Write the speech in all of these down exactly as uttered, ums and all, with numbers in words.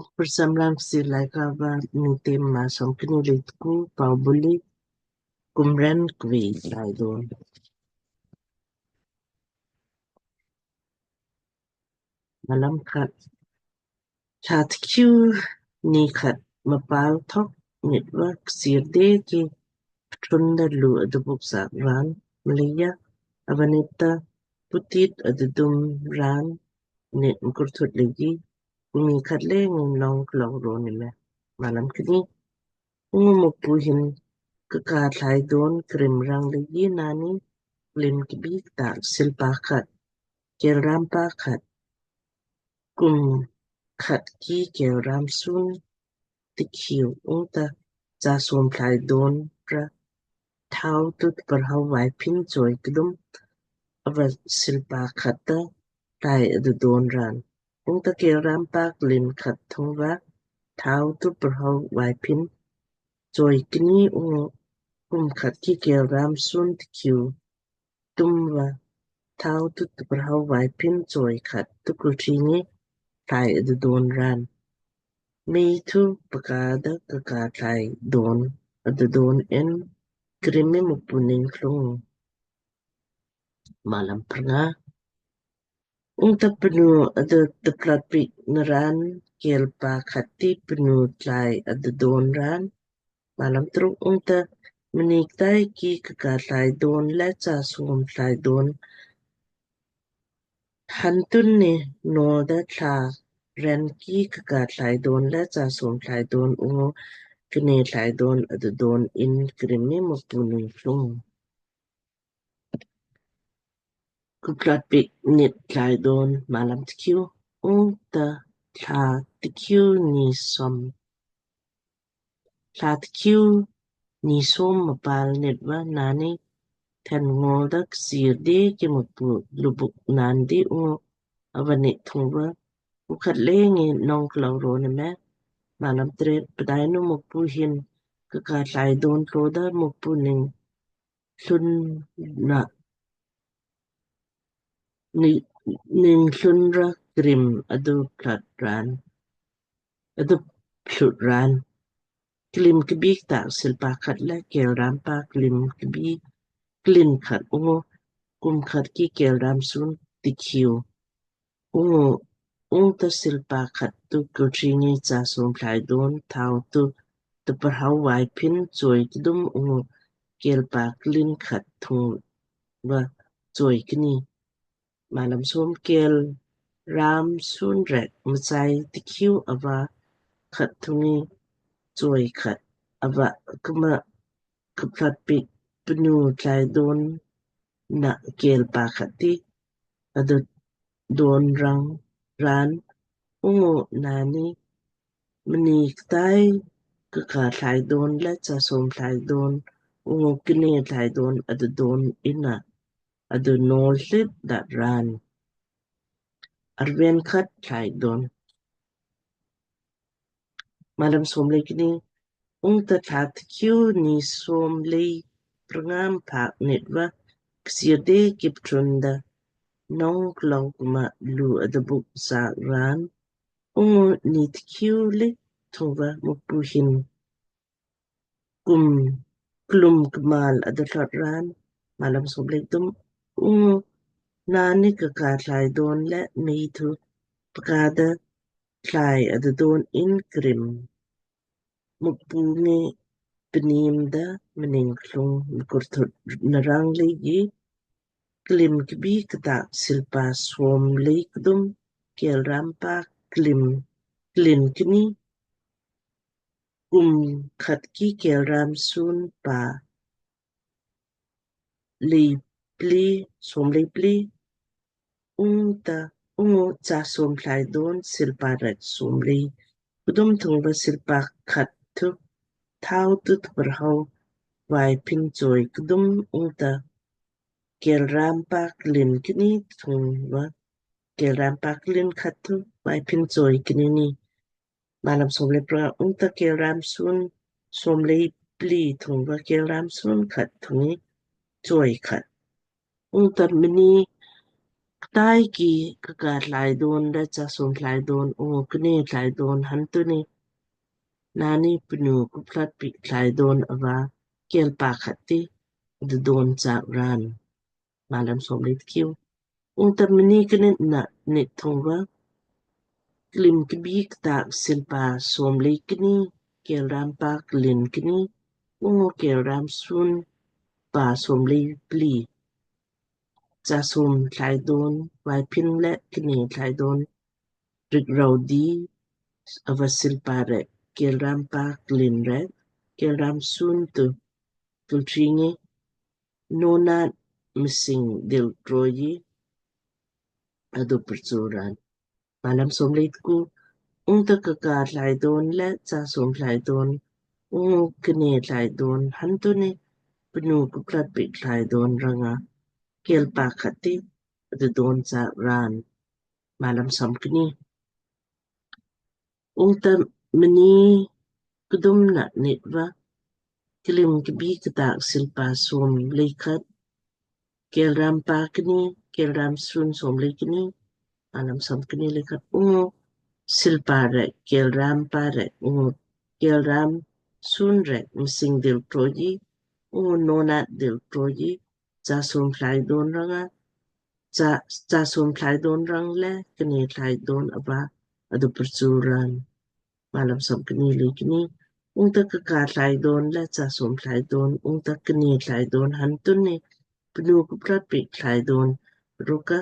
Kprcham lam Kchiir Laaika va Miitem maa somkni le tku. Pau buli: Kumren kvei tlaidon. Malam khat. Thla tkiu ni khat mpal thok nit va kchiir de ki ptrun da lu adubuk sak raan, mleija ava nit ta putit adudum raan nit mkurthut leiji, ku mii khat le ngi nong klou ro ni me. Malam kni. Ungu Mukpu hin kaka tlaidon krim rang leiji naanni klim kbik ta silpa khat, kelrampa khat, kum khat ki kelram sun tikhiu ungta cha som tlaidon ra thau tu tparhau vaiphin choi kdum ava silpa khat ta tlai adudon raan. Ungta kelrampa klin khat thung va thau tu tparhau vaiphin choi kni ungu kum khat ki kelram sun tikhiu tum va thau tu tparhau vaiphin choi khat tu kultringi tlai adudon raan. Mei thu pkada kaka tlaidon adudon in krimi Mukpu ningklung. Malam prnga. Ungta pnu adu tplat pik naraan kelpa khat ti pnu tlai adudon raan. Malam truk. Ungta mnik tai ki kaka tlaidon le cha som tlaidon hantun ni noda thla ren ki kaka tlaidon le cha som tlaidon ungu kne tlaidon adudon in krimi Mukpu ningklung. Kuplat pik nit tlaidon. Malam tkiu. Ungta thla tkiu ni som thla tkiu ni som mpal nit va naanni then ngol da kchiir de ki Mukpu lubuk naan di ungu ava nit thung va ku khat le ngi nong klou ro ni me. Malam tret. Pdainu Mukpu hin kaka tlaidon tlo da Mukpu ning hlun na ni ninghlun ra krim adu plat raan adu plut raan. Klim kbik ta silpa khat le kelrampa klim kbik klin khat ungu kum khat ki kelram sun tikhiu ungu ungta silpa khat tu kultringi cha som tlaidon thau tu tparhau vaiphin choi kdum ungu kelpa klin khat thung va choi kni. Malam som. Kelram sun rek mchai tikhiu ava khat thungi choi khat ava kma kuplat pik pnu tlaidon na kelpa khat ti adudon rang raan ungu naanni mnik tai kaka tlaidon le cha som tlaidon ungu kne tlaidon adudon inna adu nol hlit dat raan. Arven khat tlaidon. Malam som le kni. Ungta thla tkiu ni som le prngam pak nit va kchiir de ki ptrun da nong klou kma lu adubuk sak raan ungu ni tkiu le thung va Mukpu hin kum klum kmal aduthlot raan. Malam som le kthum. Ungu naanni kaka tlaidon le mei thu pkada tlai adudon in krim Mukpu ngi pnim da mningklung mkurthut narang leiji klim kbik ta silpa som le kdum kelrampa klim klin kni kum khat ki kelram sun pa le pli som le pli ungta ungu cha som tlaidon silpa rek som le kdum thung va silpa khat thu thau tu tparhau vaiphin choi kdum ungta kelrampa klin kni thung va kelrampa klin khat thu vaiphin choi kni ni. Malam som le prnga. Ungta kelram sun som le pli thung va kelram sun khat thungi choi khat. Ungta mni tai ki kaka thlaidon le chasom thlaidon ungu kne thlaidon hantunni nani pnu kuplat pik thlaidon ava kelpa khatti adudon chak ran. Malam somlei tkiu. Ungta mni knit na nit thungva klim kbi ktak silpa somlei kni, kelram pa klin kni, ungu kelram sun pa somlei pli. Chasom thlaidon, vaipin le kni thlaidon, rik raudi, ava silpa rek, kelram pa klin rek, kelram sun tu kiltringi, nonat msing dil troyi adu perchuran. Malam somlei tku. Ungta kaka thlaidon le chasom thlaidon ungu kne thlaidon hantunni pnu kuplat pik thlaidon ranga kelpa khatti adudon chak ran. Malam somkni. Ungta mni kdum na nit va klim kbi ktak silpa somlei khat, kelram pa kni, kelram sun somlei kni, malam somkni lei khat ungu silpa rek, kelram pa rek ungu kelram sun rek msing dil troyi ungu nonat dil troyi chasom thlaidon ranga, cha, chasom thlaidon rang le kne thlaidon ava adu perchuran. Malam somkni lei kni. Ungta kaka thlaidon le chasom thlaidon, ungta kne thlaidon hantunni pnu kuplat pik thlaidon rukka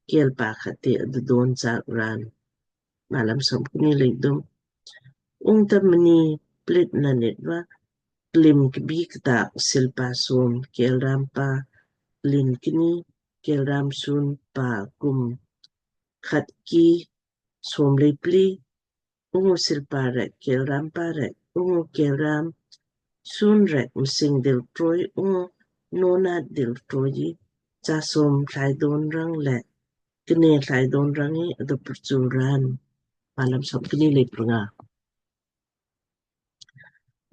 kelpa khatti adudon chak ran. Malam somkni lei kdum. Ungta mni plit na nit va klim kbi ktak silpa som, kelram pa klin kni, kelram sun pa kum khat ki somlei pli, ungu silpa rek, kelram pa rek ungu kelram sun rek msing dil troi ungu nonat dil troyi chasom thlaidon rang le kne thlaidon rangi adu perchuran. Malam somkni lei prnga.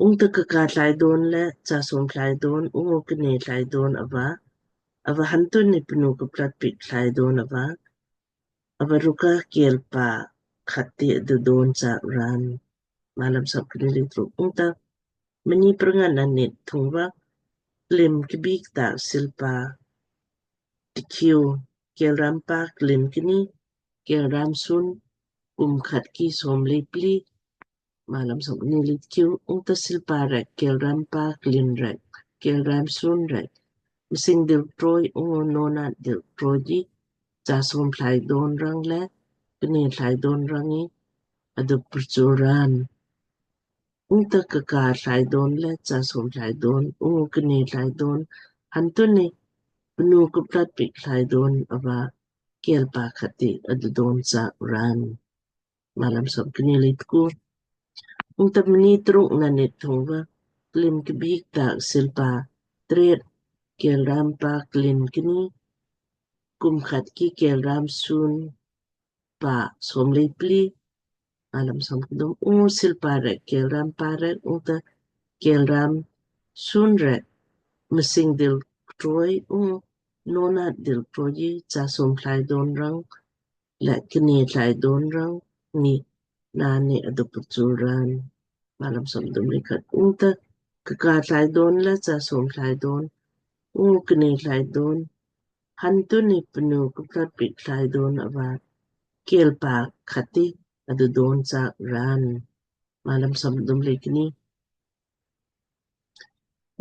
Ungta kaka thlaidon le chasom thlaidon ungu kne thlaidon ava, ava hantunni pnu kuplat pik thlaidon ava, ava rukka kelpa khatti adudon chak ran. Malam somkni lei truk. Ungta mni prnga na nit thungva klim kbi ktak silpa tikhiu, kelram pa klin kni, kelram sun kum khat ki somlei pli. Malam somkni lei tkiu. Ungta silpa rek, kelram pa klin rek, kelram sun rek msing dil troi ungu nonat dil troyi chasom thlaidon rang le kne thlaidon rangi adu perchuran. Ungta kaka thlaidon le chasom thlaidon ungu kne thlaidon hantunni pnu kuplat pik thlaidon ava kelpa khatti adudon chak ran. Malam somkni lei tku. Ungta mni truk na nit thungva klim kbi ktak silpa tret, kelram pa klin kni, kum khat ki kelram sun pa somlei pli. Malam somkdum. Ungu silpa rek, kelram pa rek ungta kelram sun rek msing dil troi ungu nonat dil troyi chasom thlaidon rang le kne thlaidon rang ni nani adu perchuran. Malam somkdum lei khat. Ungta kaka thlaidon le chasom thlaidon ungu kne thlaidon hantunni pnu kuplat pik thlaidon ava kelpa khatti adudon chak ran. Malam somkdum lei kni.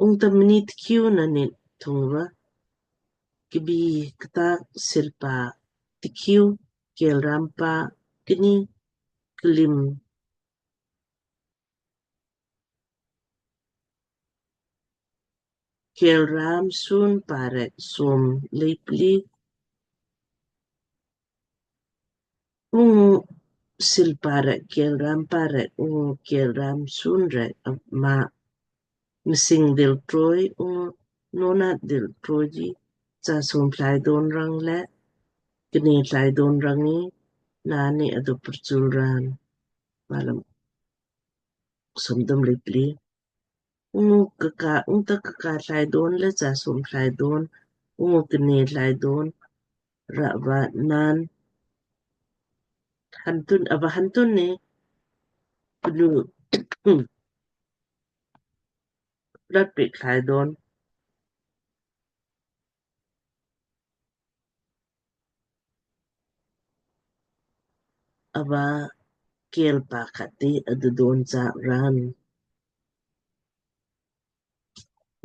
Ungta mni tikhiu na nit thungva kbi ktak silpa tikhiu, kelram pa kni, klim kelram sun pa rek somlei pli, ungu silpa rek, kelram pa rek ungu kelram sun rek ama msing dil troi ungu nonat dil troyi chasom thlaidon rang le kne thlaidon rangi nani adu perchuran. Malam somkdum lei pli. Ungu kaka, ungta kaka thlaidon le chasom thlaidon ungu kne thlaidon ra va naan hantun ava hantun ni pnu plat pik thlai don ava kelpa khat ti adudon chaak raan.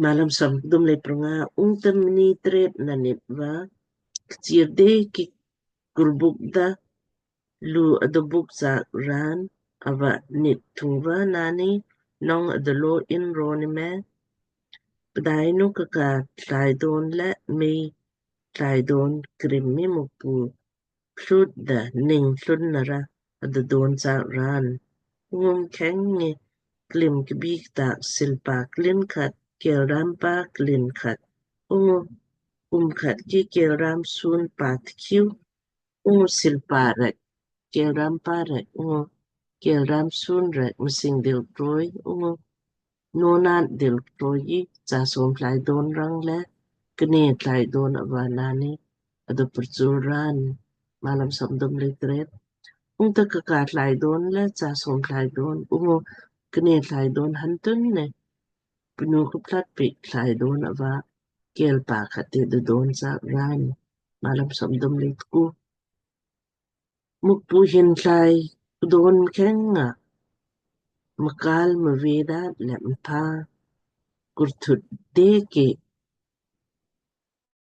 Malam som kdum le pranga. Ungta mni tret na nit va kchiir de ki kurbuk da lu adubuk chaak raan ava nit thung va naanni nong adalo in roni me. Pdainu kaka thlai don le mei thlai don krim mi Mukpu plut da ning tlun nara adudon chaak raan. Ungu mkheng ngi klim kbik tak silpa klin khat, kelrampa klin khat, ungu kum khat ki kelram sun pat khiu, ungu silpa rek, kelrampa rek, ungu kelram sun rek msing dil troi, ungu nonat dil troi, cha som thlai don rang le kne thlai don ava naanni adu purchul raan. Malam som kdum le tret. Ungta kaka thlai don le cha som thlai don ungu kne thlai don hantun ne pnu kuplat pik thlai don ava kelpa khat ti adudon chaak raan. Malam som kdum le tku. Mukpu hin thlai kdon mkheng nga mkal mveda le mpha kurthut de ki